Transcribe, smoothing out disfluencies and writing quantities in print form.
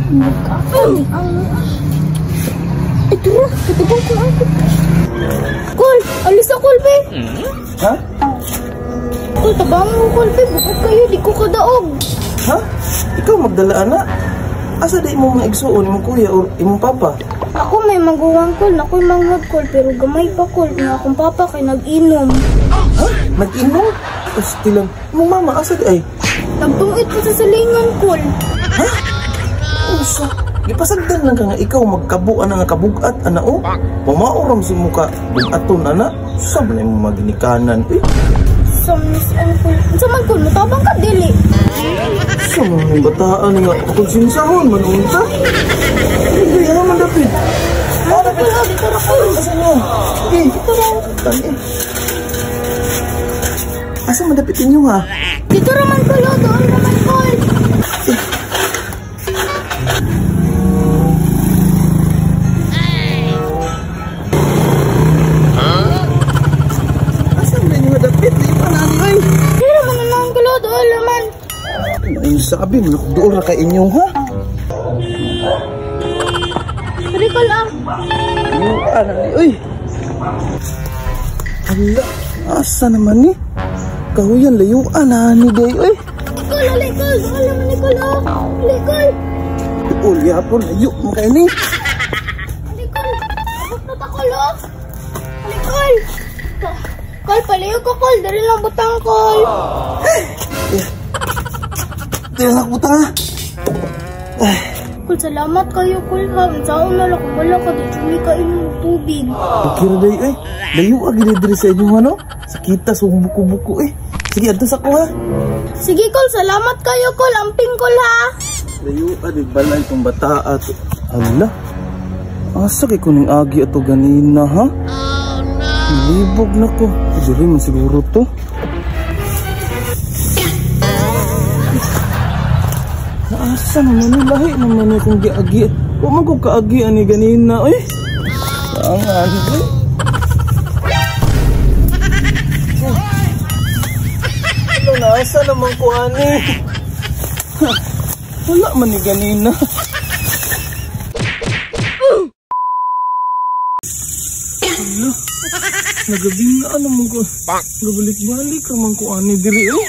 Nagkaon ang... Ito ra, patubang ko ang... Kol! Alis ako, be! Ha? Kol, tabang mo, Kol, be. Bukod kayo, di ko kadaog. Ha? Ikaw magdala, ana? Asa di mo mga igsuon, imong kuya or imong papa? Ako may maguwang, Kol. Ako'y manghod, Kol. Pero gamay pa, Kol. Nga akong papa kay nag-inom. Ha? Nag-inom? Asti lang. Imong mama, asa di ay? Nagtungit ko sa salingan, Kol. Ha? Usa. Gipasagdan lang ka nga ikaw magkabuan nga kabugat, ana o. Pamaoram si muka bugaton, ana. Sa man imong maginikanan, eh. Sa miss uncle. Unsa man, Kol? Mutabang ka, dili. Sa mga bataan nga, kakonsinsahon man unta. Hindi, ano man dapit? Ah, dapit. Dito ra, Kol. Asa niyo? Okay. Dito ra. Tani. Asa man dapit inyo, ha? Dito ra man, Kol. Doon ra man, Kol. Asa man inyo dapit? Di pa na, ay. Dito ra man ang Kol. Doon ra man. Ay, sabi mo, doon ra kay inyo, ha? Recall, ah. Ano, uy. Ala, asa naman ni? Kahuyan, layuan na ni day, uy. Kol, alay, Kol. Doon naman ni Kol, oh. Alay, Kol. Ul, yapon, layo mo kayo ni. Alay, Kol. Abot na ta, Kol, oh. Alay, Kol. Kol, palayo ko, Kol. Dari lang butang, Kol. Dari lang butang, ha? Kol, salamat kayo, Kol, ha. Unsaon na lang kung wala ka, di jumi ka inom tubig. Okay ra day, eh. Layo agi diri sa inyo, ano? Sakita, sa buko-buko, eh. Sige, adto sa ko, ha. Sige, Kol, salamat kayo, Kol. Amping, Kol, ha. Layo agi balay itong bata at... Ala, asa kay kuning agi ato ganina, ha? Oh, no. Libog na ko. Diri man siguro to. Naasa naman ni, lahi naman ni kung giagi. Wa man ko kaagi ani ganina, oy. Tangan, oy. Ano, naasa naman ko ani? Wala man ni ganina. Ala, nagabing na naman ko. Gabalik-balik naman ko ani diri, oy.